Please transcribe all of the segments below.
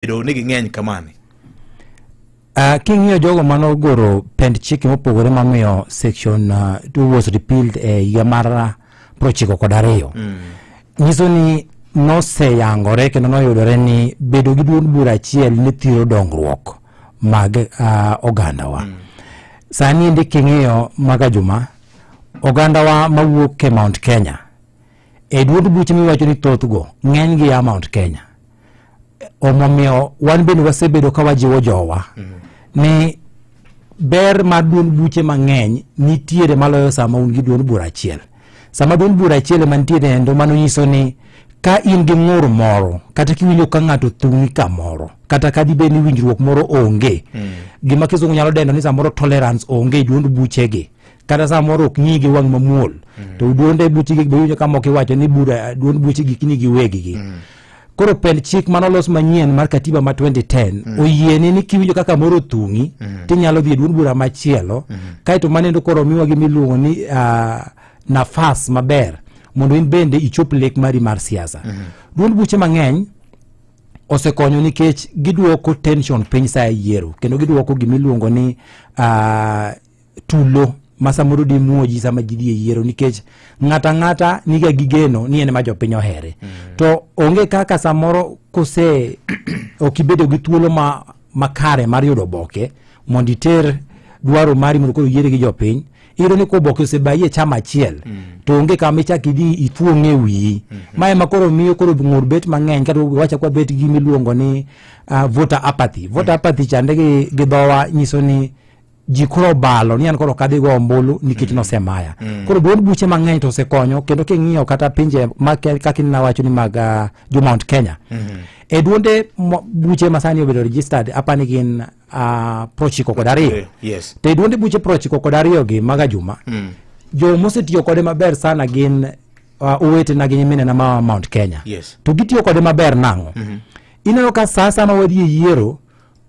Bedo ni ging'eny kamani. King'iyo jogo manogoro pend chike mopogore mamiyo section 2 was repealed e higa mar 92 nyiso ni noseyangore kendo noyudore ni bedo gi duond bura achiel ne thiro dongruok mag ogandawa. Sani endi king'iyo Maga Juma, ogandawa mawuok e Mount Kenya e duond buche miwacho ni thothgo ng'eny gi ya Mount Kenya, omomiyo wan bende wasebedo ka wajiwo jowa ni ber mar duond buche mang'eny nitiere maloyo sama un gi duond bura achiel. Sama duond bura achiel ema nitiere endo, mano nyiso ni ka in gi ng'ur moro kata kiwinjo ka ng'ato thung'i kamoro, kata ka dibed ni winjruok moro onge, gima kizungu nyalo dendo ni samoro tolerance onge e duond buchegi, kata samoro ok ng'i gi wang' mamuol, to duonde buchegi be iwinjo ka moko iwacho ni bura duond buchegi kini gi weggi. Koro pend chik manolos manyien mar katiba ma 2010 oyieni ni kiwinjo kaka moro othung'i, tinyalo dhi e duond bura machielo. Kaeto manendo koro miwa gimiluongo ni nafas maber mondo in bende ichop lek mari mar siasa. Duond buche mang'eny osekonyo nikech giduoko tension piny sa yiero, kendo giduoko gimiluongo ni tulo ma samoro dimuoji sama ji dhi e yiero, nikech ng'ato ang'ata niga gi geno ni en ema jopiny ohere. To onge kaka samoro kose ok ibedo gi thuolo ma makare mar yudo oboke mondo iter dwaro mari mondo koro yieri gi jopiny. Iyudo ni koboke osebayi e chama achiel, to onge kama ichak idhi ithuong'e wiyi. Ma ema koro miyo koro ng'ur bet mang'eny, kata wachak wabet gi gimiluongo ni voter apathy. Voter apathy chande gi dhowa nyiso ni ji koro obalo ni an koro ok adhi go ombulu nikech nosemaya. Koro duond buche mang'eny to osekonyo, kendo king'iyo kata pinje ma kaka nawacho ni mag jo Mount Kenya, e duonde buche ma sani obedo registered apani gin 92. To e duonde buche 92 gi, Maga Juma, jo mosetiyo kode maber sana gin owetena gi nyiminena ma Mount Kenya. To gitiyo kode maber nang'o? Ineno ka sa sama wadhi e yiero,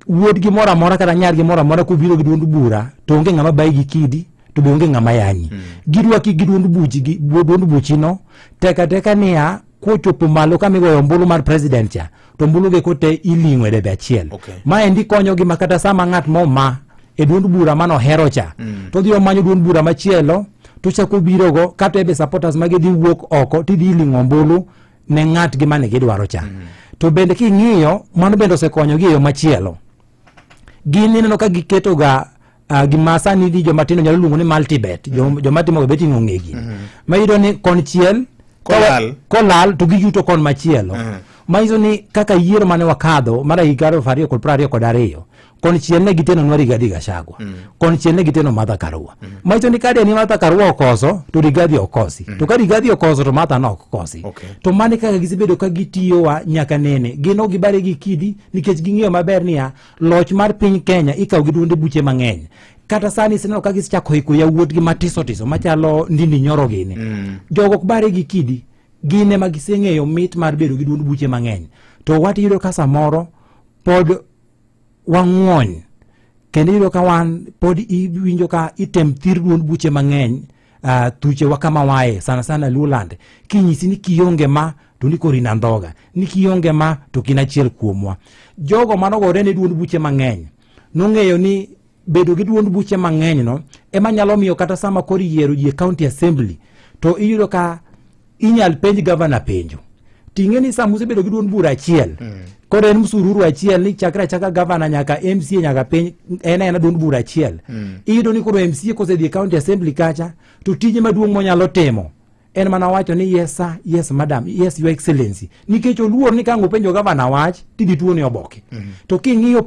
wuodgi moro amora kata nyargi moro amora kobiro gi duond bura, to onge ng'ama bayi gi kidi, to be onge ng'ama yanyi. Girwaki gi duond buchgi, duond buchino teka teka niya kochopo malo kama igoyo ombulu mar president cha, to ombulu ge kote iling'o e debe achiel. Maendi konyogi ma kata sama ng'at moma e duond bura manohero cha, to dhi omanyo duond bura machielo, to chako birogo, kata ebe supporters mage dhi wuok oko tidhi iling'o ombulu ne ng'atgi mane gidwaro cha. To bende king'iyo mano bende osekonyogi e yo machielo. Gin ineno ka giketo ga gima sani di joma tindo nyalo luongo ni multibet, joma timo ga betting ong'egi, ma iyudo ni konchiel Kolal. Kolal to giyuto kon machielo. Manyiso ni kaka yiero mane wakadho mar higa 2022, konchiel ne gitenonwa Rigathi Gachagua, konchiel ne giteno Martha Karua. Manyiso ni ka deni Martha Karua okoso, to Rigathi okosi, to ka Rigathi okoso, to Martha nok kosi. To mano e kaka gisebedo ka gitiyowa nyaka nene. Gin ok gibare gi kidi nikech ging'eyo maber niya loch mar piny Kenya ikawo gi duonde buche mang'eny. Kata sani iseneno ka gisechako iko yawuotgi matiso tiso machalo Ndindi Nyoro gini. Jogo ok bare gi kidi, gin ema giseng'eyo mit mar bedo gi duond buche mang'eny. To wat iyudo ka samoro pod wang'uony, kendo iyudo ka wan pod iwinjo ka item thir duond buche mang'eny thuchewa kama wae, sana sana Luoland, kinyisi ni kionge ma to ni koro in andhoga, ni kionge ma to ok in achiel kuomwa. Jogo manogore ne duond buche mang'eny nong'eyo ni bedo gi duond buche mang'eny no ema nyalo miyo kata sama koro iyiero ji e county assembly, to iyudo ka inyal penj gavana penjo. Ting'e ni sama usebedo gi duond bura achiel, koro en msururu achiel ni chakre achaka gavana nyaka MCA nyaka piny en aena duond bura achiel. Iyudo ni koro MCA kosedhi e county assembly kacha, to tije maduong' monyalo timo en mana wacho ni, "Yes sir, yes madam, yes your excellency," nikech oluor ni ka ang' openjo gavana wach tidhi tuone oboke. To king'iyo